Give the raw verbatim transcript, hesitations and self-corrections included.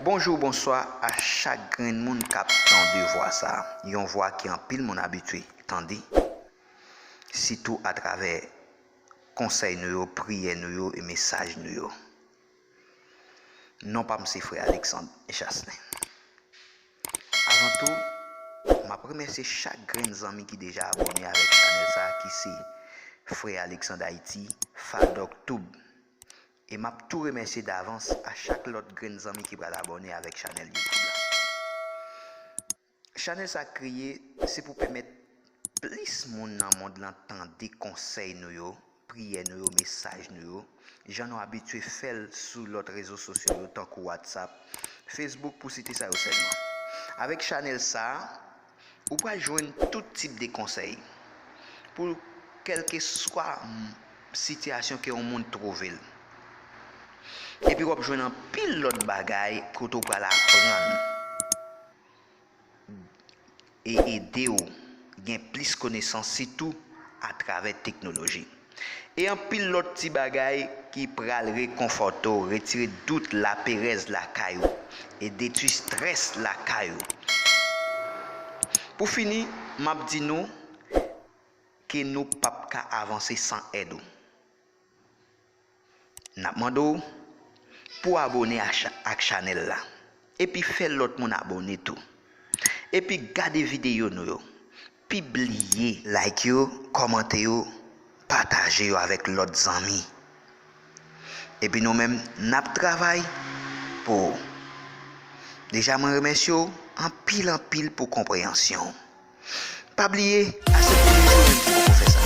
Bonjou, bonswa a chak grenn moun k ap tande vwa sa a. Yon vwa ke anpil moun abitye tande, sitou atravè konsèy nou yo, priyè nou yo e mesaj nou yo. Non pa m se frè Alexandre Chaslin. Avan tou, m ap remèsye chak grenn zanmi ki deja abòne avèk chanèl sa a, ki se Frè Alexandre Haïti, Fadòk Tube. E m ap tou remèsye davans a chak lòt grenn zanmi ki pral abòne avèk chanèl YouTube la. Chanèl sa a kreye, se pou pèmèt plis moun nan mond lan tande konsèy nou yo, priyè nou yo, mesaj nou yo, jan nou abitye fè l sou lòt rezo sosyo yo, tankou WhatsApp, Facebook, pou site sa yo sèlman. Avèk chanèl sa a, ou pral jwenn tout tip de konsèy pou kèlkeswa, mm, sitiyasyon ke yon moun twouve l. Epi w ap jwenn anpil lòt bagay kote w pral aprann e ede w gen plis konesans, sitou atravè teknoloji. E anpil lòt ti bagay ki pral rekonfòte w, retire dout, laperèz lakay ou, e detwi strès lakay ou. Pou fini, m ap di nou ke nou p ap ka avanse san èd ou. N ap mande w pou w abòne a cha-, ak chanèl la, epi fè lòt moun abòne tou. Epi gade videyo nou yo, pibliye, like yo, kòmante yo, pataje yo avèk lòt zanmi. Epi nou menm, n ap travay pou ou. Deja mwen remèsye w anpil anpil pou konpreyansyon w. Pa bliye, aksepte lezo menm si w poko fè sa.